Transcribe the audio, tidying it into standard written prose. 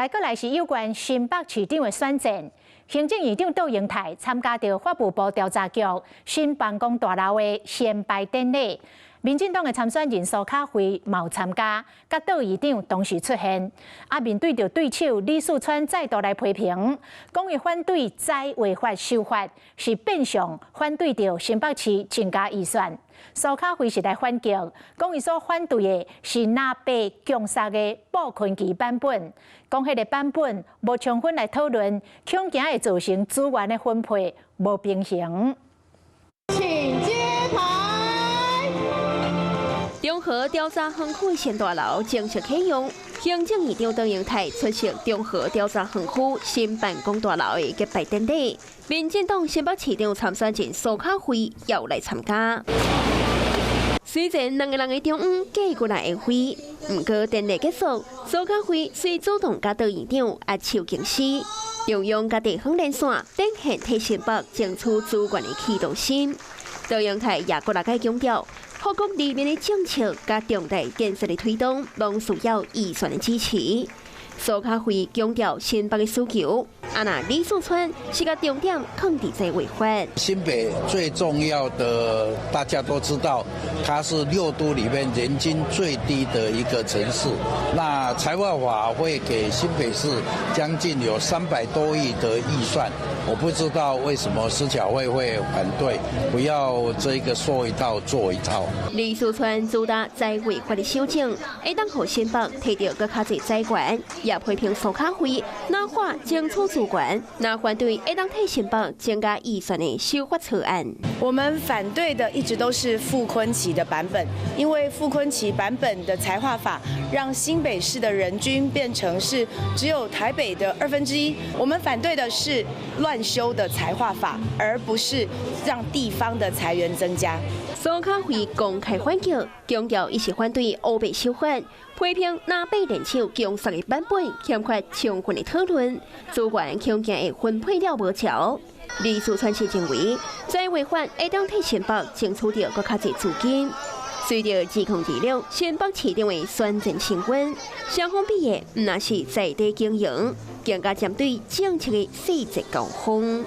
來閣來是有關新北市長的選戰，行政院長卓榮泰參加著法務部調查局新辦公大樓的宣誓典禮，民進黨的參選人蘇卡慧嘛有參加，佮卓院長同時出現。啊，面對著對手李四川再度來批評，講伊反對災劃法修法，是變相反對著新北市增加預算。蘇卡慧是來反擊，講伊所反對的是藍白共殺的傅崐萁版本，講彼个版本無充分來討論，恐驚會造成資源的分配無平衡。請揭牌。中和調查園區新大樓正式啟用，行政院長卓榮泰出席中和調查園區新辦公大樓的揭牌典禮。民進黨新北市長參選人蘇卡慧也來參加。雖然兩个人的中央繼續來會，毋過典禮結束，蘇卡慧隨主動佮卓院長握手敬辭，中央佮地方連線，展現替新北爭取資源的企圖心。卓榮泰也閣來強調，福國利民的政策佮重大建設的推動，攏需要預算的支持。蘇卡慧強調新北的需求，啊若李四川是共重點囥佇災劃法。新北最重要的，大家都知道，它是六都裡面人均最低的一個城市。那財劃法會給新北市將近有300多億的預算，我不知道為什麼施巧慧會反對，不要這個說一套做一套。李四川主打災劃法的修正，會當予新北提著閣較濟資源，也批評蘇卡慧若話爭取資源，若反對會當替新北增加預算的修法草案。我們反對的一直都是傅崐萁的版本，因為傅崐萁版本的財劃法讓新北市的人均變成是只有台北的1/2。我們反對的是亂修的財劃法，而不是讓地方的財源增加。蘇卡慧公開反擊，強調伊是反對烏白修法，批評藍白聯手共殺的版本欠缺充分的討論，資源恐驚會分配了無著。李四川是認為，災劃法會當替新北爭取著閣較濟資金。隨著2026新北市長的選戰升溫，雙方比的毋但是在地經營，更加針對政策的細節交鋒。